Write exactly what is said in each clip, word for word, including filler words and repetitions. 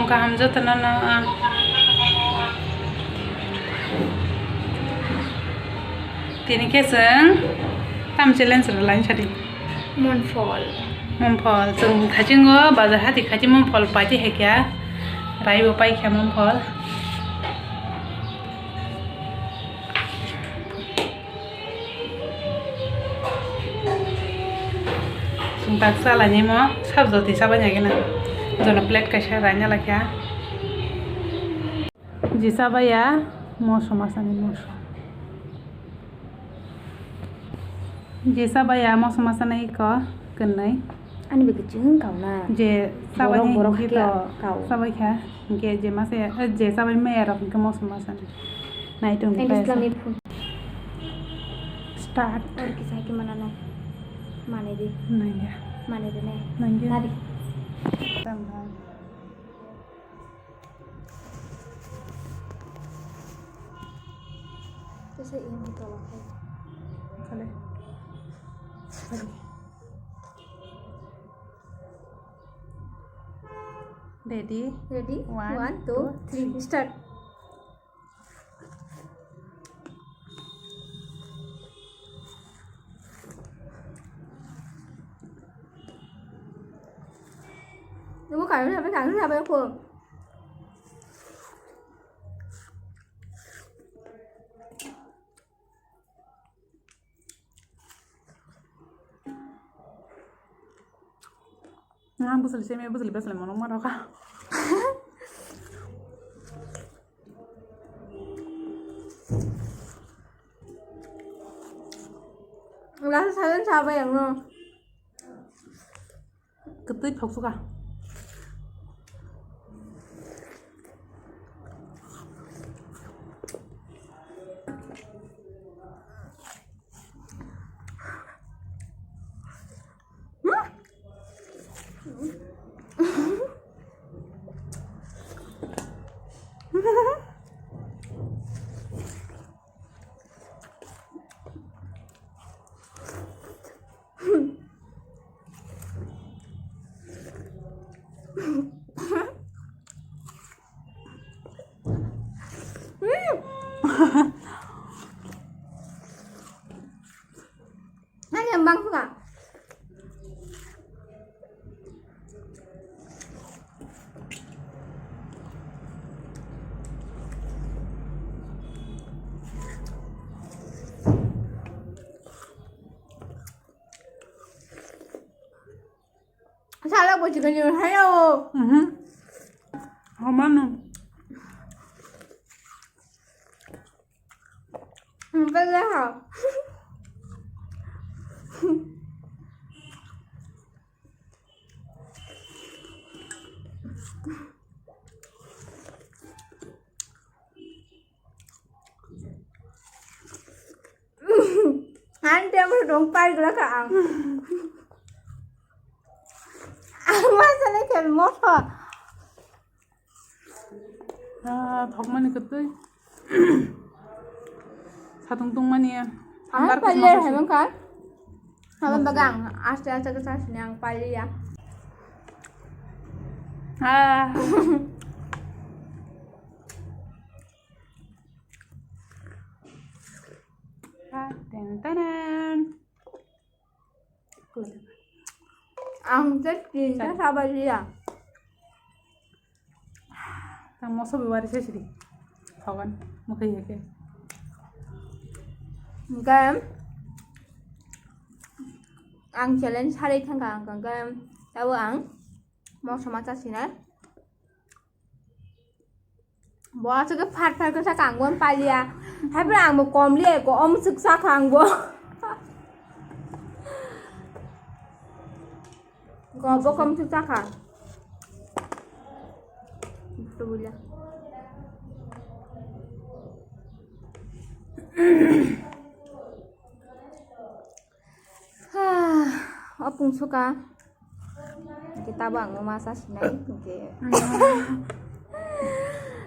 Kaham jotono no ang. Tini khe chwng tam challenge rwlaini sadi. Monphol. Monphol. Chwng thachingo bazar hati khachi monphol paiti hai kha. Raibo pai kha monphol. Chwng tak chalani mo sab joti chabai nai gana. Jono plate kaisa raina lakha. Je chabaiya moso masani moso. Je chabaiya moso masani iko kwnwi. Ani bwkha chwng kauna. Je borok, chabaini borok hwnkhe to kau. Chabai kha, hwnkhe je masa, eh, je chabai maya rok hwnkhe moso masani. Nai tong. Thank you, Islamni phone. Start. Or kisa hai khe manano. Manai di. Nangya. Manai di nai. Nangya. Nadi. Tang tang. Kisa ini tolak hai. Kale. Ready? Ready? One, two, three, start. Nunggu kami sampai kami sampai aku. Nga bwswli semi bwswli bwswli mono ma rokha. Lasa sagan sabai ang no. Kwtwi thok suka. Nang yang bang suka. Sala bo chicken yung hayo. Mhm. Homano. Ang pala ha. Ang temo dong pai gula ka ang. Ang masa na kel moto. Ah, thokmani kwtwi. Satung tungmani. Ang pali hai mangkha. Haba bagang aste aste ke sas ni ang pali ya. Ah. Ten tenen. Ang tei tinta sabaliya. Ang moso bebari se sidi. Thogan, mukhai heke. Hingke ang challenge sari thangka ang hingke tabo ang moso ma chasinai. Bo aswk khe phat phat khe sakha ang bo paliya. Haiphano ang bo kom liya ko om swk sakha ang bo. Ko bo kom swk sakha. Bulia. O pung suka. Hingke tabo ang ma sa sinai hingke.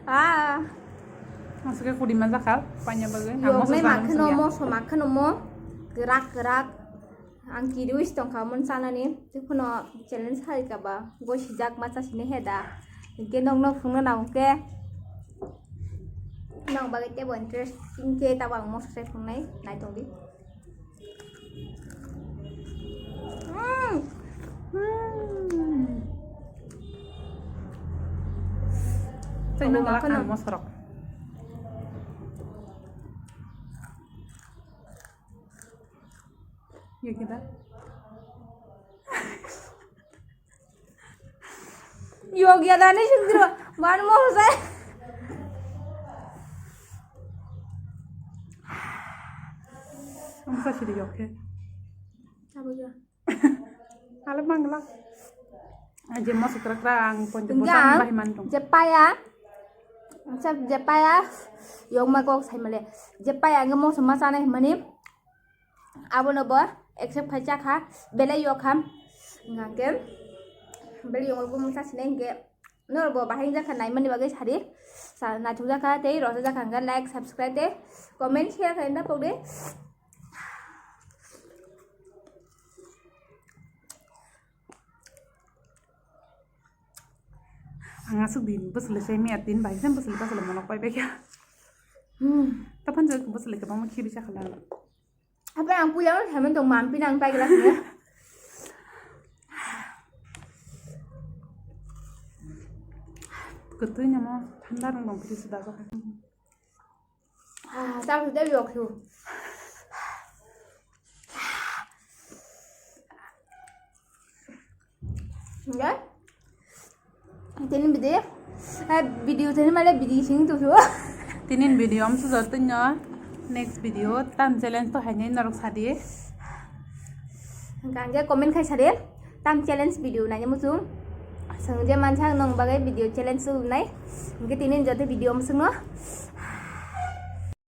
Ah. Aswk khe kudima jakha, paina bagwi. Yoknai makheno mo, so makheno mo, kwrak kwrak. Ang kiriwi tongkha mon chanani, tei phano challenge hai kha ba, goi sijak ma cha sini he da. Hingke nokno phungna nango khe. Nokni bagwi teibo interesting khe tabo ang moso se phungnai, naitokdi. Mm. Mm. Tei nang Obo lak makhano. Ang mosorok. Yogida. Yogida ni sundro. Man mo hosai. Ang sa sidi yoke. Abo ya. Ale mangla. Aje moso kra kra ang ponjo Enggak. Bosan bahi mantong. Jepaya. Sa jepaya. Yong ma kok sai male. Jepaya ang moso ma sanai mani. Abono bo accept khai chakha, belai yokham. Hingkhe belai yongwi bo mungsa sinai hingkhe norok bo bahai wngjakha naimani bagwi sadi. Sa naithok jakha tei rosa jakha hingkhe like, subscribe tei comment, share khaina pokdi. Ang aswk din bwswlwi se miya tin bai se bwswlwi bwswlwi monok pai bai kha. Hmm. Tapan je bwswlwi kwbangma khibi sakhala. Apa ang puya no samen tong mampi nang pai glass ni. Kwtwi namo thanda rong rong kiri suda kha. Ah, tak sudah yok tu. Enggak? Tini bidi, eh, video tini malah bidi sing tu tu. Tinin video am sujor tunyo. Next video tam challenge to hainai norok sadi. Hingkha hingkhe comment khai sadi. Tam challenge video naina muchung. Swng je mansa nong bagwi video challenge tu nai. Hingkhe tinin joto video am sungno.